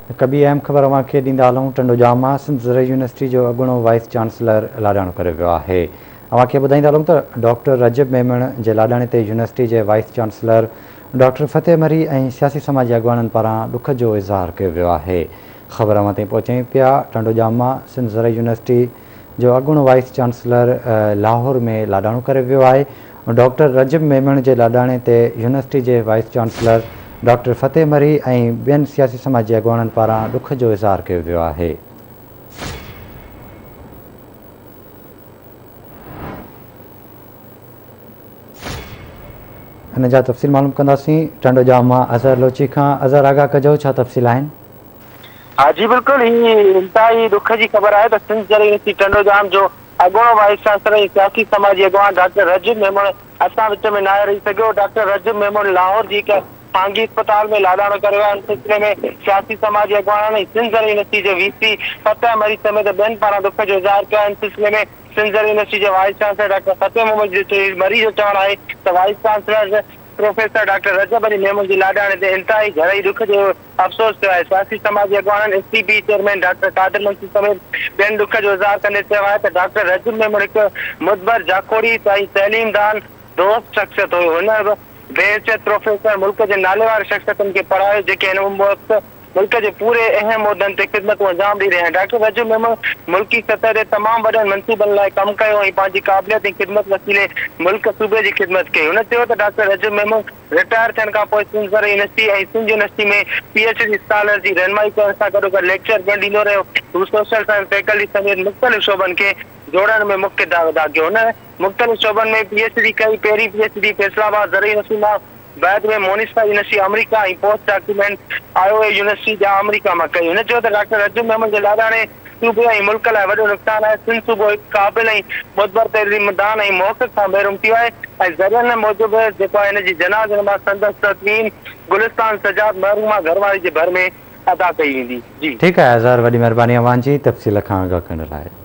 هڪ ٻي اهم خبر اوهان کي ڏيندا هلون، ٽنڊو ڄام مان سنڌ زرعي يونيورسٽي جو اڳوڻو وائيس چانسلر لاڏاڻو ڪري ويو آهي. اوهان کي ٻڌائيندا هلون ته ڊاڪٽر رجب ميمڻ جي لاڏاڻي تي يونيورسٽي جي vice chancellor doctor Fateh Marri ۽ سياسي سماجي اڳواڻن پاران ڏک جو اظهار ڪيو ويو آهي. خبر اوهان تائين پهچايون پيا ٽنڊو ڄام مان سنڌ زرعي يونيورسٽي جو اڳوڻو وائيس چانسلر لاهور ۾ لاڏاڻو ڪري ويو آهي. ڊاڪٽر رجب ميمڻ جي لاڏاڻي تي يونيورسٽي جي vice chancellor doctor Fateh Marri ۽ ٻين سياسي سماجي اڳواڻن پاران ڏک جو اظهار ڪيو ويو آهي. ان جا تفصيل معلوم ڪنداسين ٽنڊو ڄام مان اظهر لوچي کان. اظهر آگاهه ڪجو ڇا تفصيل آهن؟ ها جي بلڪل هي انتهائي ڏک جي خبر آهي ته سنڌ زرعي يونيورسٽي ٽنڊوڄام جو اڳوڻو وائيس چانسلر ۽ سياسي سماجي اڳواڻ ڊاڪٽر رجب ميمڻ اسان وچ ۾ ناهي رهي سگهيو ڊاڪٽر رجب ميمڻ لاهور جي هڪ خانگي اسپتال ۾ لاڏاڻو ڪري ويا ان سلسلي ۾ سياسي سماجي اڳواڻن ۽ سنڌ زرعي يونيورسٽي جي وي سي فتح مري سميت ٻين پاران ڏک جو اظهار ڪيو ان سلسلي ۾ سنڌ زرعي يونيورسٽي جي vice chancellor doctor Fateh Muhammad Marri جو چوڻ آهي ته vice chancellor professor doctor Rajab Ali Memon جي لاڏاڻي تي انتهائي گهرئي ڏک جو افسوس ڪيو آهي. سياسي سماجي اڳواڻن S T P chairman doctor Qadir Mansoor سميت ٻين ڏک جو اظهار ڪندي چيو آهي ته ڊاڪٽر رجب ميمڻ هڪ مدبر، جاکوڙي ۽ تعليم دان دوست شخصيت هيو. هن بحيثيت پروفيسر ملڪ جي ناليواري شخصيتن کي پڙهايو جيڪي هن وقت ملڪ جي پوري اهم عهدن تي خدمتون انجام ڏئي رهيا آهن. ڊاڪٽر رجب ميمڻ ملڪي سطح تي تمام وڏن منصوبن لاء ڪم ڪيو ۽ پنهنجي قابليت ۽ خدمت وسيلي ملڪ صوبي جي خدمت ڪئي. هن چيو ته ڊاڪٽر رجب ميمڻ رٽائر ٿيڻ کانپوء سنڌ زرعي university ۽ Sindh university ۾ P H D scholar جي رهنمائي ڪرڻ سان گڏوگڏ ليڪچر پڻ ڏيندو رهيو. هو سوشل سائنس فيڪلٽي سميت مختلف شعبن کي جوڙڻ ۾ مک ڪردار ادا ڪيو. هن مختلف شعبن ۾ پي ايڇ ڊي ڪئي. پهرين پي ايڇ ڊي فيصل آباد زرعي يونيورسٽي مان بعد ۾ مونيسٽا يونيورسٽي آمريڪا ۽ پوسٽ ڊاڪيومينٽ آيو اي يونيورسٽي جا آمريڪا مان ڪئي. هن چيو ته ڊاڪٽر رجب ميمڻ جي لاڏاڻي صوبي ۽ ملڪ لاء وڏو نقصان آهي، سنڌ صوبو هڪ قابل ۽ مدبر تعليمدان ۽ محقق کان محروم ٿي ويو آهي ۽ ذريعن موجب جيڪو آهي هن جي جنازي نماز سندس تدفين گلستان سجاد مرحومه گهر واري جي ڀر ۾ ادا ڪئي ويندي. جي. ٺيڪ آهي اظهر وڏي مهرباني اوهان جي تفصيل کان آگاهه ڪرڻ لاء.